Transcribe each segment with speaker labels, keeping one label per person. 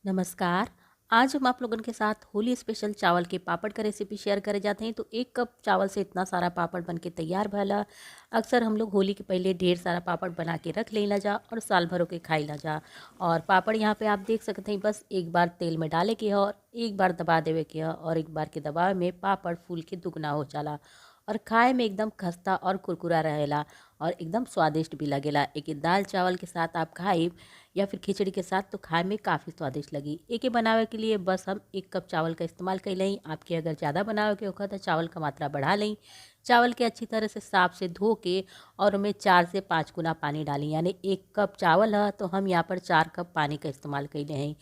Speaker 1: नमस्कार। आज हम आप लोगन के साथ होली स्पेशल चावल के पापड़ का रेसिपी शेयर करे जाते हैं। तो 1 कप चावल से इतना सारा पापड़ बन के तैयार भला। अक्सर हम लोग होली के पहले ढेर सारा पापड़ बना के रख लेला जा और साल भरों के खाई ला जा। और पापड़ यहाँ पे आप देख सकते हैं, बस एक बार तेल में डाले के है और एक बार दबा देवे के है और एक बार के दबाव में पापड़ फूल के दुगना हो जाला और खाए में एकदम खस्ता और कुरकुरा रहेला और एकदम स्वादिष्ट भी लगेला। एक दाल चावल के साथ आप खाए या फिर खिचड़ी के साथ तो खाए में काफ़ी स्वादिष्ट लगी। एके बनावे के लिए बस हम 1 कप चावल का इस्तेमाल कर लें। आपके अगर ज़्यादा बनावे के होखा तो चावल का मात्रा बढ़ा लें। चावल के अच्छी तरह से साफ से धो के और उनमें 4 से 5 गुना पानी डालें। यानी 1 कप चावल है तो हम यहाँ पर 4 कप पानी का इस्तेमाल कर लें।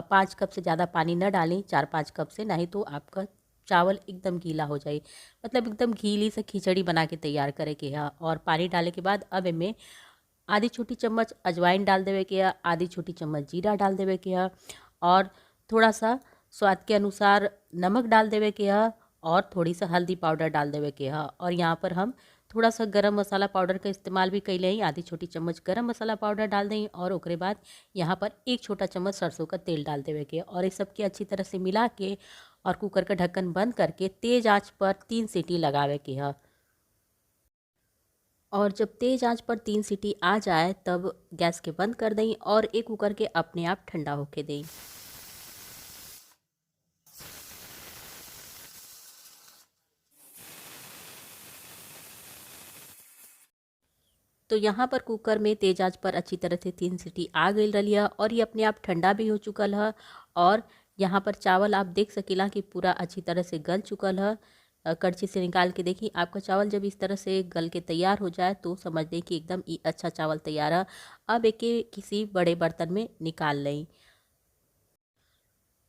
Speaker 1: 5 कप से ज़्यादा पानी न डालें, 4-5 कप से, नहीं तो आपका चावल एकदम गीला हो जाए। मतलब एकदम गीली से खिचड़ी बना के तैयार करे के है। और पानी डाले के बाद अब इनमें आधी छोटी चम्मच अजवाइन डाल देवे के है, आधी छोटी चम्मच जीरा डाल देवे के है और थोड़ा सा स्वाद के अनुसार नमक डाल देवे के है और थोड़ी सा हल्दी पाउडर डाल देवे के है। और यहाँ पर हम थोड़ा सा गरम मसाला पाउडर का इस्तेमाल भी कैले हैं, आधी छोटी चम्मच गरम मसाला पाउडर डाल दें और ओकरे बाद यहाँ पर 1 छोटा चम्मच सरसों का तेल डाल देवे के और इस सब के अच्छी तरह से मिला के और कुकर का ढक्कन बंद करके तेज़ आंच पर 3 सीटी लगावे के है। और जब तेज़ आंच पर 3 सीटी आ जाए तब गैस के बंद कर दें और एक कुकर के अपने आप ठंडा होके दें। तो यहाँ पर कुकर में तेज़ आंच पर अच्छी तरह से 3 सीटी आ गई रही है और ये अपने आप ठंडा भी हो चुकल है। और यहाँ पर चावल आप देख सकीला कि पूरा अच्छी तरह से गल चुकल है। कड़छी से निकाल के देखी, आपका चावल जब इस तरह से गल के तैयार हो जाए तो समझ लें कि एकदम अच्छा चावल तैयार है। अब एके किसी बड़े बर्तन में निकाल लें।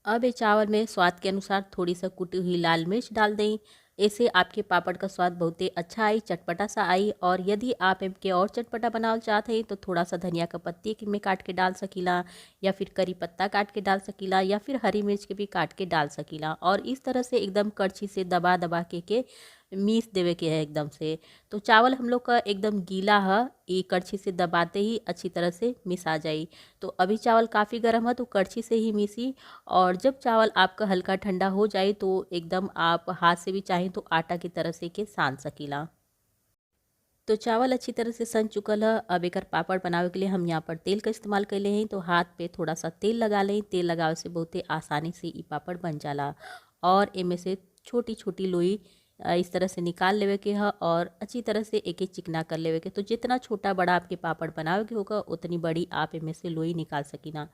Speaker 1: अब ये चावल में स्वाद के अनुसार थोड़ी सा कुटी हुई लाल मिर्च डाल दें। ऐसे आपके पापड़ का स्वाद बहुत ही अच्छा आई, चटपटा सा आई। और यदि आप इनके और चटपटा बनाना चाहते हैं तो थोड़ा सा धनिया का पत्ती में काट के डाल सकीला या फिर करी पत्ता काट के डाल सकीला या फिर हरी मिर्च के भी काट के डाल सकीला। और इस तरह से एकदम कड़छी से दबा दबा के मीस देवे के है एकदम से। तो चावल हम लोग का एकदम गीला है, ये कड़छी से दबाते ही अच्छी तरह से मिस आ जाई। तो अभी चावल काफ़ी गर्म है तो कड़छी से ही मिसी। और जब चावल आपका हल्का ठंडा हो जाए तो एकदम आप हाथ से भी चाहें तो आटा की तरह से के सान सकीला। तो चावल अच्छी तरह से सन चुकल है। अब एक पापड़ बनावे के लिए हम यहाँ पर तेल का इस्तेमाल कर ले हैं। तो हाथ पे थोड़ा सा तेल लगा लें। तेल लगावे से बहुत ही आसानी से ये पापड़ बन जाला। और इनमें से छोटी छोटी लोई इस तरह से निकाल लेवे के है और अच्छी तरह से एक एक चिकना कर लेवे के। तो जितना छोटा बड़ा आपके पापड़ बनावे के होगा उतनी बड़ी आप इनमें से लोई निकाल सकीना।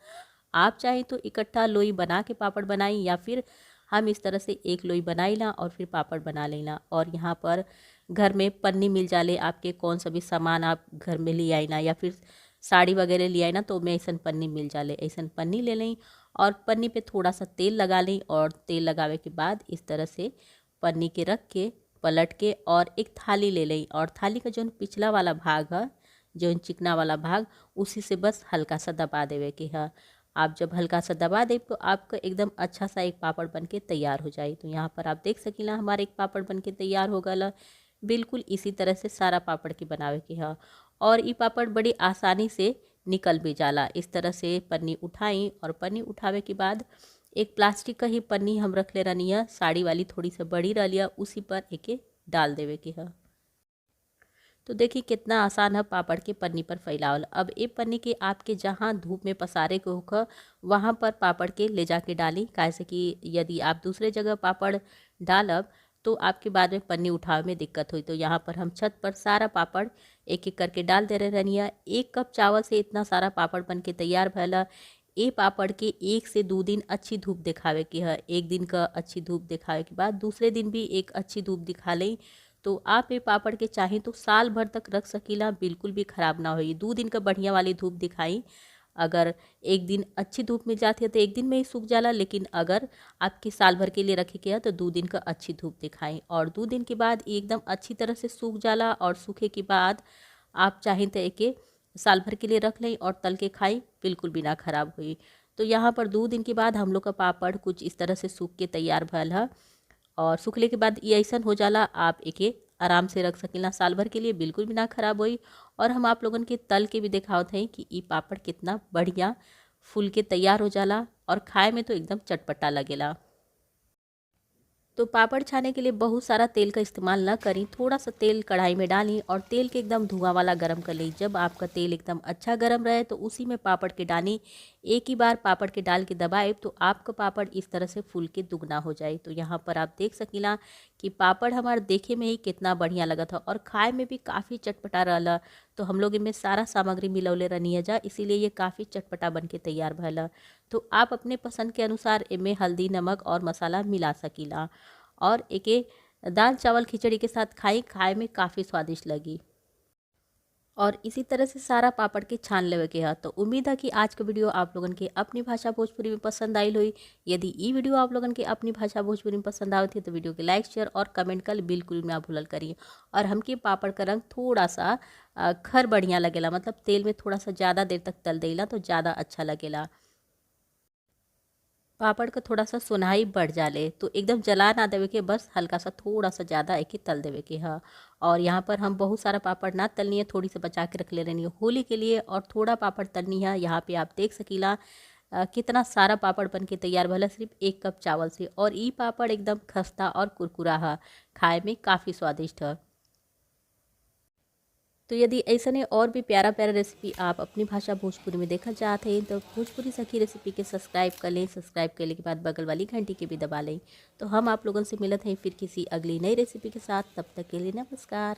Speaker 1: आप चाहें तो इकट्ठा लोई बना के पापड़ बनाई या फिर हम इस तरह से एक लोई बनाई ला और फिर पापड़ बना लेना। और यहाँ पर घर में पन्नी मिल जाले, आपके कौन सा भी सामान आप घर में ले आई ना या फिर साड़ी वगैरह ले आई ना तो मैं ऐसा पन्नी मिल जाले, ऐसा पन्नी ले लें और पन्नी पे थोड़ा सा तेल लगा लें। और तेल लगावे के बाद इस तरह से पन्नी के रख के पलट के और एक थाली ले लें और थाली का जो पिछला वाला भाग है, जो चिकना वाला भाग, उसी से बस हल्का सा दबा देवे के है। आप जब हल्का सा दबा दे तो आपका एकदम अच्छा सा एक पापड़ बन के तैयार हो जाए। तो यहाँ पर आप देख सकीला हमारे एक पापड़ बन के तैयार हो गया। बिल्कुल इसी तरह से सारा पापड़ के बनावे के है। और ये पापड़ बड़ी आसानी से निकल भी जाला। इस तरह से पन्नी उठाई और पन्नी उठावे के बाद एक प्लास्टिक का ही पन्नी हम रख ले रहनी है, साड़ी वाली थोड़ी सी बड़ी रह लिया, उसी पर एके डाल देवे के है। तो देखिए कितना आसान है पापड़ के पन्नी पर फैलावल। अब ये पन्नी के आपके जहाँ धूप में पसारे के होख वहाँ पर पापड़ के ले जाके डाली, काहे से कि यदि आप दूसरे जगह पापड़ डालब तो आपके बाद में पन्नी उठावे में दिक्कत हुई। तो यहाँ पर हम छत पर सारा पापड़ एक एक करके डाल दे रहे रहनी है। 1 कप चावल से इतना सारा पापड़ बन के तैयार भला। ये पापड़ के 1 से 2 दिन अच्छी धूप दिखावे के है। एक दिन का अच्छी धूप दिखावे के बाद दूसरे दिन भी एक अच्छी धूप दिखा लें तो आप ये पापड़ के चाहें तो साल भर तक रख सकीला, बिल्कुल भी ख़राब ना होई। 2 दिन का बढ़िया वाली धूप दिखाई, अगर एक दिन अच्छी धूप मिल जाती है तो एक दिन में ही सूख जाला, लेकिन अगर आपके साल भर के लिए रखे के है तो 2 दिन का अच्छी धूप दिखाई और 2 दिन के बाद एकदम अच्छी तरह से सूख जाला। और सूखे के बाद आप चाहें तो एके साल भर के लिए रख लें और तल के खाई, बिल्कुल भी ना ख़राब हुई। तो यहाँ पर 2 दिन के बाद हम लोग का पापड़ कुछ इस तरह से सूख के तैयार भल है। और सूखले के बाद ये ऐसा हो जाला, आप एके आराम से रख सकीला साल भर के लिए, बिल्कुल भी ना ख़राब होई। और हम आप लोगन के तल के भी दिखावत हैं कि ये पापड़ कितना बढ़िया फूल के तैयार हो जाला और खाए में तो एकदम चटपटा लगेला। तो पापड़ छाने के लिए बहुत सारा तेल का इस्तेमाल ना करें, थोड़ा सा तेल कढ़ाई में डालें और तेल के एकदम धुआं वाला गरम कर लें। जब आपका तेल एकदम अच्छा गरम रहे तो उसी में पापड़ के डालें। एक ही बार पापड़ के डाल के दबाए तो आपका पापड़ इस तरह से फूल के दुगना हो जाए। तो यहाँ पर आप देख सकीला कि पापड़ हमारे देखे में ही कितना बढ़िया लगा था और खाए में भी काफ़ी चटपटा रहा। तो हम लोग इनमें सारा सामग्री मिलौले रहनी है जा, इसीलिए ये काफ़ी चटपटा बन के तैयार भला। तो आप अपने पसंद के अनुसार इनमें हल्दी, नमक और मसाला मिला सकीला और एके दाल चावल खिचड़ी के साथ खाई, खाए में काफ़ी स्वादिष्ट लगी। और इसी तरह से सारा पापड़ के छान लेवे के है। तो उम्मीद है कि आज का वीडियो आप लोगन के अपनी भाषा भोजपुरी में पसंद आयल हुई। यदि ई वीडियो आप लोगन के अपनी भाषा भोजपुरी में पसंद आवत है तो वीडियो के लाइक, शेयर और कमेंट कर बिल्कुल ना भूलल करिए। और हमके पापड़ का रंग थोड़ा सा खर बढ़िया लगेला, मतलब तेल में थोड़ा सा ज़्यादा देर तक तल देला तो ज़्यादा अच्छा लगेला। पापड़ का थोड़ा सा सुनाई बढ़ जाले, तो एकदम जला ना देवे के, बस हल्का सा थोड़ा सा ज़्यादा एक ही तल देवे के है। और यहाँ पर हम बहुत सारा पापड़ ना तलनी है, थोड़ी सी बचा के रख ले रही है होली के लिए और थोड़ा पापड़ तलनी है। यहाँ पे आप देख सकीला कितना सारा पापड़ बन के तैयार भला सिर्फ 1 कप चावल से। और ई पापड़ एकदम खस्ता और कुरकुरा है, खाए में काफ़ी स्वादिष्ट है। तो यदि ऐसा नहीं और भी प्यारा प्यारा रेसिपी आप अपनी भाषा भोजपुरी में देखना चाहते हैं तो भोजपुरी सखी रेसिपी के सब्सक्राइब कर लें। सब्सक्राइब करने के बाद बगल वाली घंटी के भी दबा लें। तो हम आप लोगों से मिलते हैं फिर किसी अगली नई रेसिपी के साथ, तब तक के लिए नमस्कार।